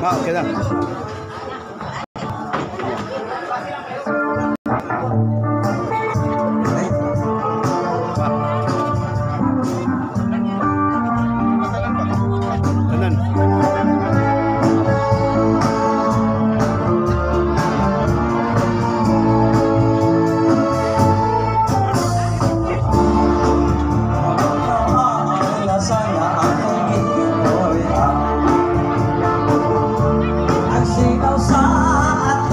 Ah, okay lang. Tanan. Ang singaw sa at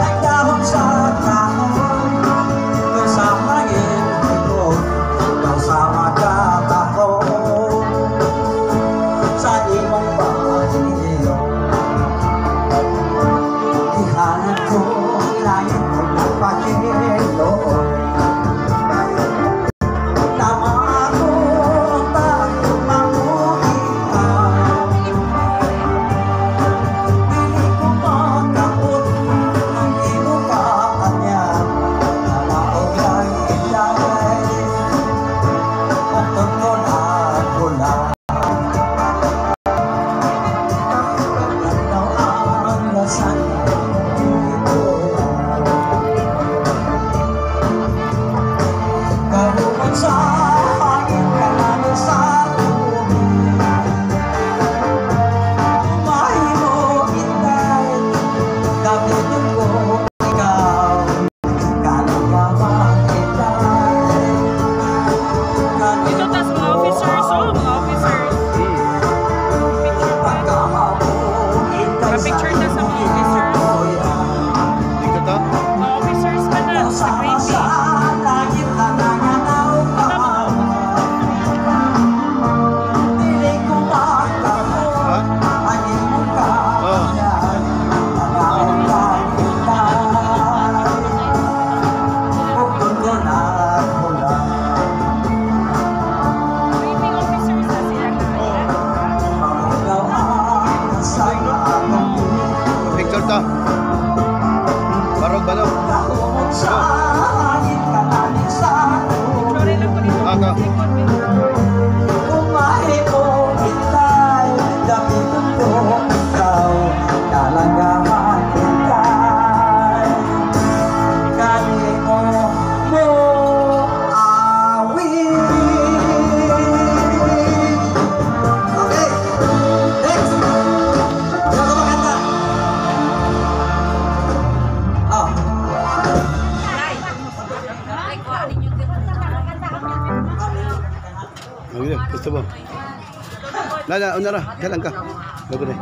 ay dahon sa kahoy kung sa hangin ko daw sa magkatako sa imong pag-iyo ihanap ko langit ko nagpakilo. Tama ako, mamuhi ka. Dili ko makaot ang imo kaanyag. Nanaog lang itay, Pagtungkol ako lang. Ikaw ang lasang ito. Kahumod sa hangin, kalamig sa tubig. Mahimo itay, Dapiton ko ikaw. Kalugaman itay. Ito tas mga officers, oh, mga officers. Picture pa. Pa-picture na sa mga officers. Dito to? Mga officers pa na sa briefing. Ha? Oh. Briefing officers na sila na. Picture to. Barog balog. Picture lang ko dito. Ah, ka. Likod, may- Umahimo itay, dapiton ko ikaw, kalanggaman itay. Kanimo mo awit. Okay, next. Sino ka makanta? Oh. Ay, kuha ninyo. Ayun, gusto mo? Lala, una ra, galang ka. Bago na.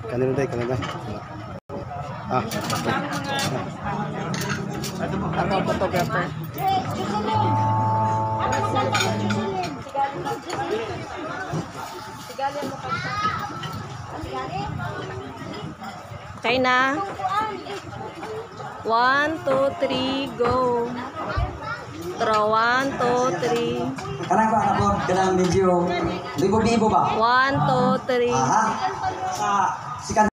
Kanina day, kanina. Ah. Ako photographer. Jocelyn! Ano maganda mo, Jocelyn? Jocelyn. Sigali mo kanta. Sigali? Okay na. One, two, three, go. Tro, one, two, three. Kanang ko ako, kanang medyo bibo-bibo ba? One, two, three. Aha. Sa sikan